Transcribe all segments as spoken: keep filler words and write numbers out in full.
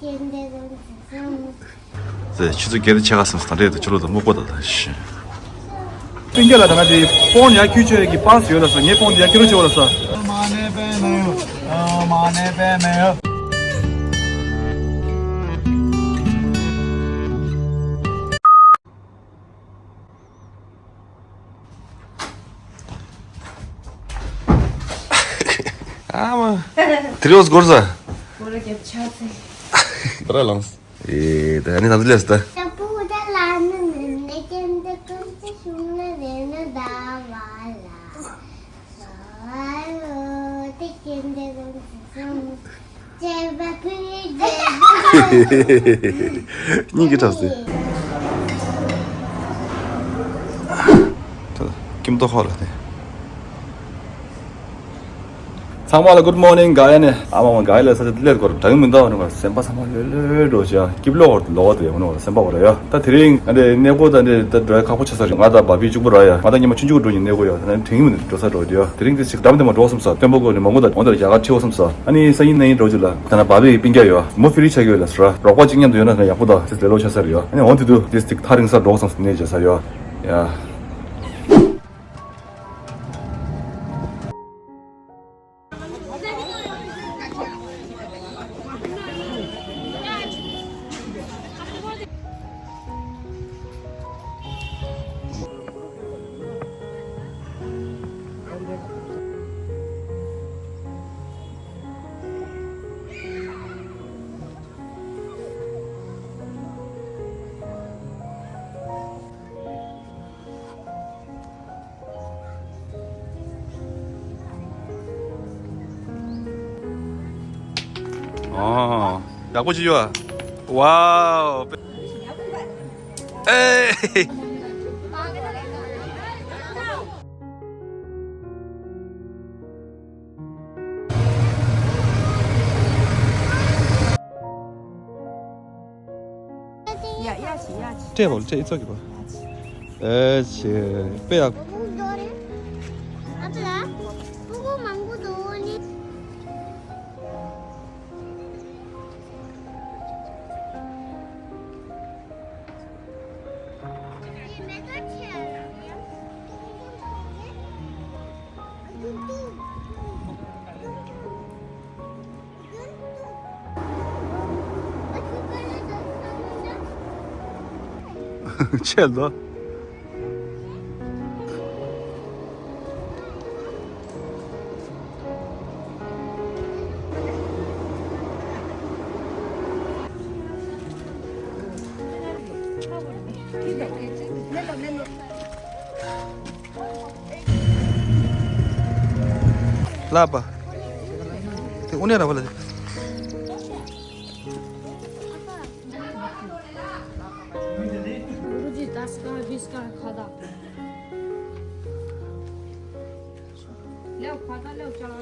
ཟེར་ཆུ་ཚོད་བརྒྱད་དང་ཕྱེད་ཀ་ཙམ་ད་རེས་དུ་ཆུ་ལོག་དང་སྨུག་པ་དང་ད་ཤི། སྤུན་ཀྱག་ལ་ད་ང་དེ་ཕོན་ཡར་འཁྱུད་བྱས་ཀྱི་པཱ་སི་ཡོད་ལ་ས། ངའི་ཕོན་དེ་ཡར་འཁྱུད་རོགས་བྱེད་རོགས་ལ་ས། ཨ་མ། དེ་རིང་སྒོར་ས། སྒོར་རྒྱབ་ཆ་ཚེ། ད་ར་ལངས། ཨེ་ད་ནི་ད་ལས་ད། ད་པུ་ད་ལ་ནི་ནི་ནི་ཀན་ད་ཀུན་ཏི་ཤུང་ན་རེ་ན་ད་བ་ལ། གཉིས་ཀྱི་གྲབས་ཟིན། ཀིམ་ཏོ་ཧོ་ལ་ནི། ཚང་མ་ལ་good morning། ག་ཡ་ནི་ཨ་མ་མ་ག་ཡ་ལ་ས་ཆ་ལེར་སྐོར་དྲག་མི་འདུག་ནི་མ་སེམས་པ་ཚང་མ་ལོས་ལོས་འགྲོ་ཤག་སྐྱིབ་ལོག་ལོག་དེ་ཡོང་ནོ་སེམས་པ་བོ་ར་ཡ། ད་དེ་རིང་ང་དེ་གནས་སྐོར་ད་འདི་ད་འགྲོ་ཡ་ཁག་པོ་ཆགས་ས་རེད། ང་ད་བ་བི་གཅིག་པུ་ར་ཡ། ང་ད་ཉི་མ་ཆུང་ཆུང་འགྲོ་ཉིན་གནས་སྐོར་ཡ། ད་ནི་དྲན་གི་མི་འདུག་འགྲོ་ས་འགྲོ་དེ་ཡ། དེ་རིང་དེ་ཞིག་འགྲམ་དེ་མ་འགྲོ་བསམ་ས། སྟོན་པ་གོ་ནི་མང་པོ་ད་འོང་དེར་རྒྱ་གར་ཁྲིད་འོ་བསམ་ས། ཨ་ནི་ས་ཡིན་ན་ཡིན་འགྲོ་ཅི་ལ་ད་ན་བ་བི་སྤུན་ཀྱག་ཡོད་མོ་ཕི་རི་ཆ་གི་ཡོད་ལ་ས་ར་རོགས་པ་གཅིག་མཉམ་དུ་ཡོད་ན་ཡག་པོ་ད་དེ་ལས་ལོ་ཆགས་ས་རེད་ཡ། ཨ་ནི་འོང་དེ་དུ་དེ་ཐག་རིང་ས་འགྲོ་བསམ་ས་ནས་བྱས་ས་ཡ། ཡ། ཨོ། ཡག་པོ་ཅིག་ཡོད། ཝའོ། ཨེ། སྤྲད་པ་སྤྲད་ཨི་ཚོགས་ཀྱི་པ། ཨེ་ཆེ། དཔེ་ཡག་ཆད་ལོ། ལབ་པ། དེ་དབུ་ནས་ར་བ་ལ། गुरुजी, दस का, बीस का खाता। ले, खाता ले, चला।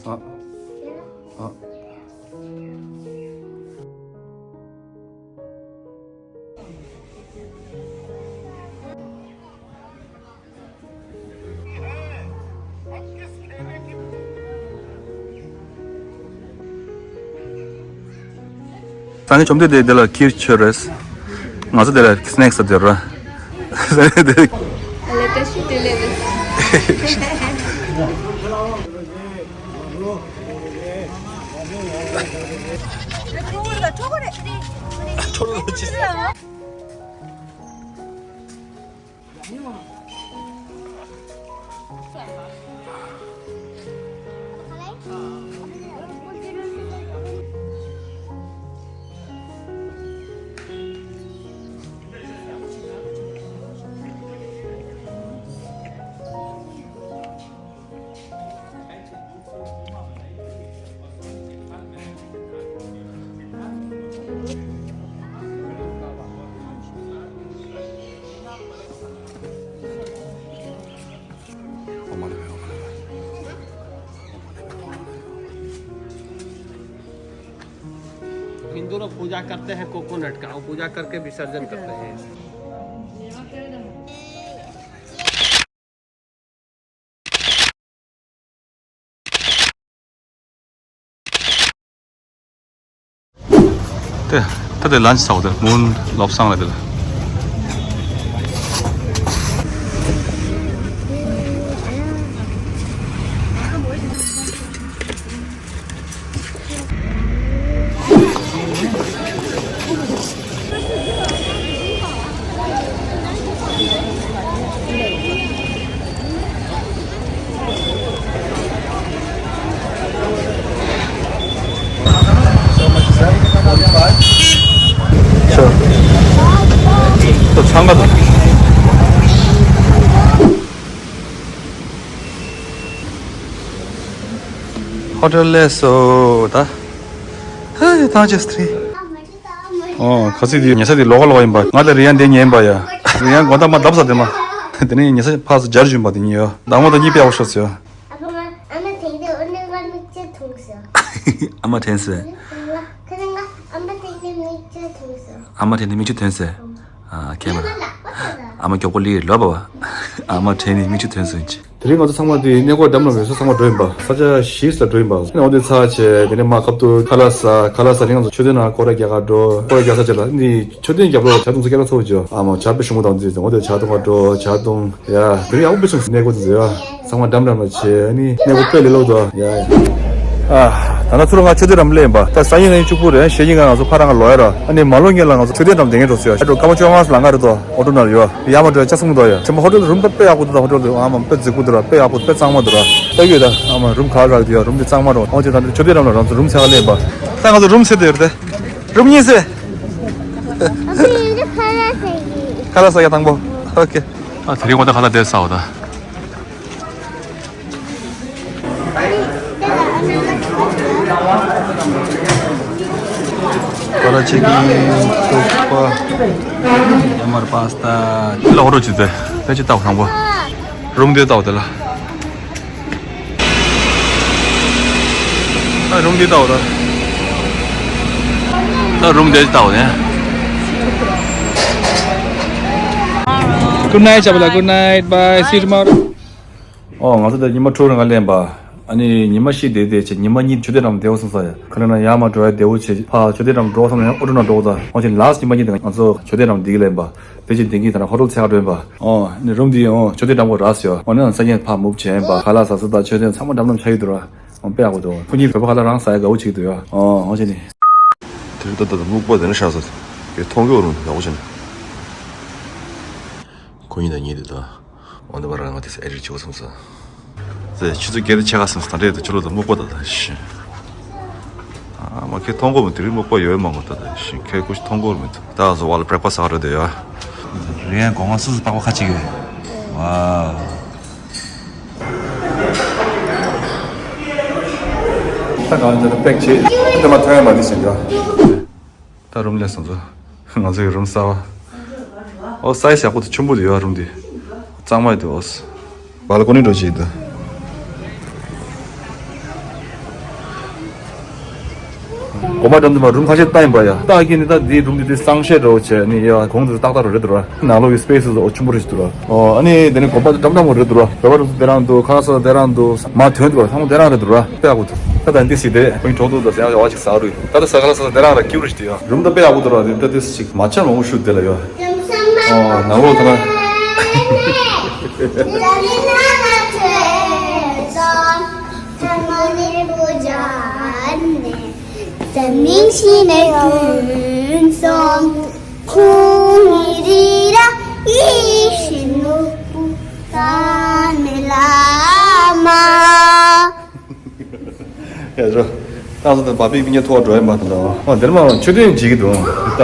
ཨ། ཨ། སང་ཉིན་བཅོམ་ལྡན་འདས་འདི་ལ་ཁིར་ཆོས་རེད། ང་ཚོ་འདི་ལ་སྣེག་སི་ཟེར་ར། ཨ་ལས་བཀྲ་ཤིས་བདེ་ལེགས་རེད། हिंदू लोग पूजा करते हैं कोकोनट का, वो पूजा करके विसर्जन करते हैं। ཏེ། ད་དེ་ལན་ཆ་ཚ་བོ་དེ་མུན་ལོབ་སང་ལ་དེ་ལ། ཚང་ག་དང་། ཧོ་ཊེལ་ལས་སོ་ད། ཧེ་ཐང་ཅེས་ཏྲི། ཨོ་ཁ་སི་དེ་ཉལ་ས་དེ་ལོག་ལོག་ཡིན་པ། ང་ལ་རི་ཡན་དེ་ཉན་པ་ཡ། རི་ཡན་དགོང་དག་མ་བརྡབ་ས་དེ་མ། དེ་ནས་ཉལ་ས་ཕག་སུ་སྦྱར་བཞིན་པ་དེ་ཉིད་ཡོད། ཟླ་ངོ་དང་གཉིས་པའི་ཨའོ་ཤོ་ཡོད། ཨ་ཕ་མ་ཨ་མ་དེང་དུས་ཨོ་ནི་ང་མིག་ཆུ་འཐུང་སོང་། ཨ་མ་དྲན་སོང་། ཁ་ནི་ང་ཨ་མ་དེང་དུས་མིག་ཆུ་འཐུང་སོང་། ཨ་མ་དྲན་ནས་མིག་ཆུ་ཐོན་སོང་། ཨ་ཁྱེད་མ་ཨ་མ་མགྱོགས་པོ་ལི་ལོ་བ་བ། ཨ་མ་དྲན་ནས་མིག་ཆུ་ཐོན་སོང་ཅི། དེ་རིང་ང་ཚོ་ཚང་མ་དེ་གནས་སྐོར་འགྲམ་ལ་མེད་ས་ཚང་མ་འགྲོ་ཡིན་པ། ས་ཆ་བཞི་ལ་འགྲོ་ཡིན་པ། ཨ་ནི་འོ་དེ་ཚར་བྱས་དེ་ནས་མ་ཁབ་ཏུ་ཁ་ལག་ཟ། ཁ་ལག་ཟ་རིང་ང་ཚོ་མཆོད་རྟེན་ནང་སྐོར་ར་རྒྱག་ག་འགྲོ། སྐོར་ར་རྒྱག་ས་ཆ་ལ་ནི་མཆོད་རྟེན་རྒྱབ་ལོགས་ཇ་འཐུང་ས་སྐད་གྲགས་ཚ་བོ་ཅིག་ཡོད། ཨ་མ་ཇ་དཔེ་ཞིམ་པོ་དང་འདི་འོ་དེ་ཇ་འཐུང་ག་འགྲོ། ཇ་འཐུང་ཡ། དེ་རིང་ཡག་པོ་དཔེ་ཞིམ་གནས་སྐོར་དེ་ཚོ་ཡ། ཚང་མ་འགྲམ་འགྲམ་ལ་བྱས། ཨ་ནི་གནས་སྐོར་དཔེ་ལས་སླ་པོ་འདུག་ཡ་ཡ། ཨ། ད་ནང་ཚུར་ང་མཆོད་རྟེན་འགྲམ་སླེབས་ཡིན་པ། ད་སང་ཉིན་ནས་བཅུ་དགུ་རེད། ཞེ་གཉིས་ཀ་ང་ཚོ་ཕར་རང་ག་ལོག་ཡ་ར། ཨ་ནི་མ་ལོག་སྔོན་ལ་ང་ཚོ་མཆོད་རྟེན་འགྲམ་བསྡད་མཁན་འགྲོ་ཚུལ་ཡ། ཨ་འགྲོ་སྐར་མ་བཅོ་ལྔ་ལང་ཀ་རེད་དོ། ཨོ་ཊོ་ནང་ཡོད། ཡ་མ་འགྲོ་ཡ་ཆ་སྲུང་དོ་ཡ། ཆེན་པོ་ཧོ་ཊེལ་རུམ་ད་དཔེ་ཡག་པོ་འདུག་ད་ཧོ་ཊེལ་དུ་ཨ་མ་དཔེ་རྫིག་པོ་འདུག་ར། དཔེ་ཡག་པོ་དཔེ་གཙང་མ་འདུག་ར། ལྟ་གི་ཡོད་ད། ཨ་མ་རུམ་ག་རག་འདུག་ཡ། རུམ་དེ་གཙང་མ་རོ། ཨོ་ཅེ་ད་འདི་མཆོད་རྟེན་འགྲམ་ལ་རང་ཚོ་རུམ་ཚད་ག་སླེབས་ཡིན་པ། ད་ང་ཚོ་རུམ་ཚད་དེ་ཡོད་རེད་དེ། རུམ་གཉིས་ཚད། ཁ་ལག་ཟ་ཡ་དང་པོ། ཨོ་ཁེ། ཨ་དེ་རིང་ང་ད་ཁ་ལག་དེ་ཟ་འོ་ད། ཀ་ར་ཅི་ཀིན། ཐུག་པ། ཡ་མར་པ་སི་ཏ། ལོག་རོགས་བྱེད་དེ། ཕལ་ཆེར་ལྟ་བ་དང་པོ། རུམ་དེ་ལྟ་བ་དེ་ལ། ཨ་རུམ་དེ་ལྟ་བ་ད། ད་རུམ་དེ་ལྟ་བ་ནས། Good night, Chabala. Good night. Bye. See you tomorrow. ཨོ་ང་ཚོ་ད་ཉི་མ་དྲུག་རིང་ག་ལེན་པ། ཨ་ནི་ཉི་མ་བཞི་བསྡད་བསྡད་བྱས་ཉི་མ་གཉིས་མཆོད་རྟེན་འགྲམ་བསྡད་འོ་སོང་ས་ཡ། ཁ་ལ་ན་ཡར་མར་འགྲོ་ཡ་བསྡད་འོ་བྱས་ཕར་མཆོད་རྟེན་འགྲམ་འགྲོ་བསམ་ན་ཡང་ཨོ་ཊོ་ནང་འགྲོ་འོ་ད། འོ་ཅེ་ལཱ་སི་ཊི་ཉི་མ་གཉིས་དེ་ང་ཚོ་མཆོད་རྟེན་འགྲམ་བསྡད་ཀྱི་ལེན་པ། དེ་བཞིན་བསྡད་ཀྱི་ད་ན་ཧོ་ཊེལ་ཚད་ག་འགྲོ་ཡིན་པ། ཨོ་ནི་རུམ་འདི་ཨོ་མཆོད་རྟེན་འགྲམ་གོ་རག་སོང་ཡ། འོ་ནི་ས་ཉན་ཕར་མུབ་བྱས་ཡིན་པ། ཁ་ལག་ཟ་ས་དང་མཆོད་རྟེན་ཚང་མ་འགྲམ་འགྲམ་ཆགས་ཀྱི་འདུག་ར། འོ་དཔེ་ཡག་པོ་འདུག་ཁོ་གཉིས་བོད་པ་ཁ་ལག་རང་ཟ་ཡ་དགའ་བོ་བྱེད་ཀྱི་འདུག་ཡ། ཨོ་འོ་ཅེ་ནི། དེ་རིང་ད་ལྟ་སྨུག་པ་དེ་ན་ཤར་སོང་། དེ་མཐོང་གི་འོ་རུང་ཡག་པོ་བྱས་ནས། ཁོ་གཉིས་དང་ཉེ་དུ་དང་། འོ་འདི་བར་ང་དེ་ཚོ་ཨེ་རིག་བྱེད་དགོས་བསམ་སོང་། ཚེ་ཆུ་ཚོད་བརྒྱད་དང་ཕྱེད་ཀ་སོང་ད་རེས་དུ་ཆུ་ལོག་དང་སྨུག་པ་དང་ད་ཤི། ཨ་མ་ཁྱེད་མཐོང་གོ་མི་དེ་རིང་སྨུག་པ་ཡོད་མང་གོ་ད་ད་ཤི་ཁྱེད་ཀུ་ཤི་མཐོང་གོ་མི་འདུག་ད་ང་ཚོ་བ་ལ་བྲེག་ཕ་སི་ཟ་ག་འགྲོ་དེ་ཡོད། རེད་ཡང་སྒོ་ང་སུ་སུ་པགས་པ་ཁ་ཅིག་ཡོད། ཝའོ། ད་གང་ཚོད་ད་པེག་བྱེད་ད་མ་ཐོན་ཡ་མ་དེ་ཟིན་འགྲོ། ད་རུམ་ལས་སོང་ཚོ། ང་ཚོའི་རུམ་གསར་བ། ཨོ་སའི་ཛི་ཡག་པོ་དང་ཆེན་པོ་དེ་ཡོད་རུམ་དེ། གཙང་མ་དེ་ཨོ། བ་ལ་ཀོ་ནི་འགྲོ་བྱེད་དུ། གོམ་པ་འགྲམ་དུ་མ་རུམ་ཁ་ཤས་བཏང་ཡིན་པ་ཡ། ད་ཀི་ནི་ད་དེའི་རུམ་དེ་དེ་གཙང་བཤེར་འགྲོ་བྱས་ནི་ཡ་གོང་དུ་ཏག་ཏག་རེད་འདུག་ར། ནང་ལོགས་ཀྱི་སི་པེ་སི་ཨོ་ཆེན་པོ་རེད་འདུག་ར། ཨོ་ཨ་ནི་དེ་ནི་གོམ་པ་འགྲམ་འགྲམ་རེད་འདུག་ར། བོད་པ་རུ་སུ་དེ་རང་འདུག་ཁ་ས་དེ་རང་འདུག་མ་ཐོན་འདུག་ར། ཚང་མ་དེ་རང་རེད་འདུག་ར། དཔེ་ཡག་པོ་འདུག་ད་ད་འདི་སི་དེ་ཁོ་གཉིས་གྲོགས་འདུག་ད་ཟེར་ཡག་ཡག་པ་ཅིག་ཟ་རུ་ཡིན། ད་ད་ཟ་ཁ་ལ་ས་དེ་རང་ར་ཀིའུ་རེད་འདུག་ཡ། རུམ་ད་དཔེ་ཡག་པོ་འདུག་ར། དེ་ད་འདི་སི་ཅིག་མ་ཆ་མང་པོ་ཞུ་དེ་ལ་ཡོད། ཨོ་ནང་ལོགས་ད་ན། ཡ་རོ། ད་ཚོ་ད་བ་པི་ཀི་ཉེ་ཐོག་འགྲོ་ཡ་མ་ཐོན་ད། ཨ་འདིར་མ་མཆོད་རྟེན་བྱེད་ཀྱི་འདུག་ད།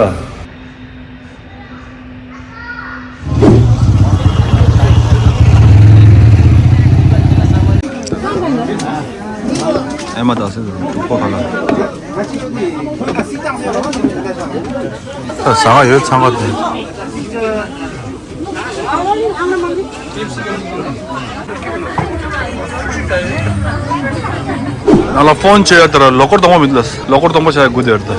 ཨེ་མ་ད་སེ་འདུག་པ་ག་ལ། ད་ཟ་ག་ཡོད་ཚང་ག་དེ། ང་ལ་ཕོན་བྱེད་ཡ་དེ་ར་ལོ་ཀོར་དང་པོ་མི་འདུག་ལ། ལོ་ཀོར་དང་པོ་བྱ་ཡ་དགོས་དེ་ར་ད།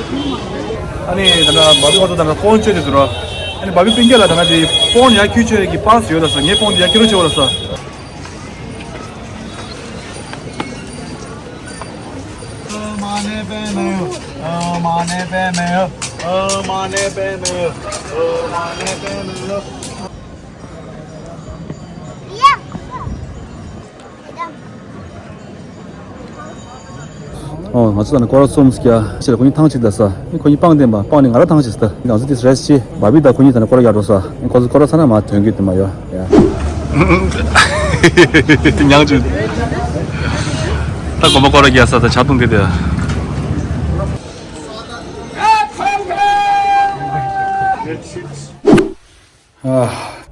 ཨ་ནི་ད་ལྟ་བ་བི་ཁོ་ཚོ་ད་ལྟ་ཕོན་སྤྱོད་དེ་འདུག་ར། ཨ་ནི་བ་བི་སྤུན་ཀྱག་ལ་ད་ལྟ་དེ་ཕོན་ཡར་འཁྱུད་བྱས་ཀྱི་པཱ་སི་ཡོད་ལ་ས། ངའི་ཕོན་དེ་ཡར་འཁྱུད་རོགས་བྱེད་ལ་ས། ཨོ། ང་ཚོ་ད་ནི་སྐོར་ར་གསུམ་བརྒྱབ་ཕྱིར་ཁོ་གཉིས་ཐང་གཅིག་ད་ས། ཁོ་གཉིས་སྤང་བསྟན་པ་སྤང་ནས་ང་ར་ཐང་གཅིག་ད། ང་ཚོ་དེ་རེས་ཅི་བ་བི་ད་ཁོ་གཉིས་ད་ནི་སྐོར་ར་རྒྱག་འགྲོ་ས། ཁོ་ཚོ་སྐོར་ར་ཚར་ན་མ་ཐོན་གི་དེ་མ་ཡོད་ཡ། མྱང་བྱུང་། ད་དགོན་པ་སྐོར་ར་རྒྱག་ས་ད་ཇ་འཐུང་གི་དེ།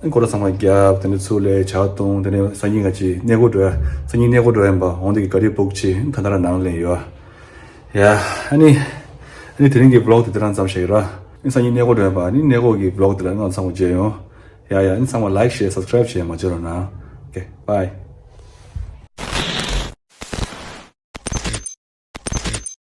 ཨ། སྐོར་ར་ཚང་མ་བརྒྱབ། དེ་ནས་ཚུར་སླེབས་ཇ་འཐུང་། དེ་ནས་སང་ཉིན་ང་ཅིག་གནས་སྐོར་འགྲོ་ཡ། སང་ཉིན་གནས་སྐོར་འགྲོ་ཡ་ཡིན་པ། འོང་དེ་གི་ག་རི་བུག་བྱས་ད་ལྟ་ར་ནང་སླེབས་ཡོད་ཡ། ཨ་ནི་ཨ་ནི་དེ་རིང་གི་བི་ལོག་དེ་དེ་རང་ཙམ་བྱེད་ཀྱི་ར། ཨ་ནི་སང་ཉིན་གནས་སྐོར་འགྲོ་ཡ་ཡིན་པ། ཨ་ནི་གནས་སྐོར་གྱི་བི་ལོག་དེ་ལ་ང་ཚང་མ་མཇལ་ཡོང་། ཡ་ཡ། ཨ་ནི་ཚང་མ་ལའིཀ་ཤེར་སབ་སི་ཀ་རའིབ་བྱེད་མ་བརྗེད་རོགས་གནང་། ཨོ་ཁེ། བྷའི།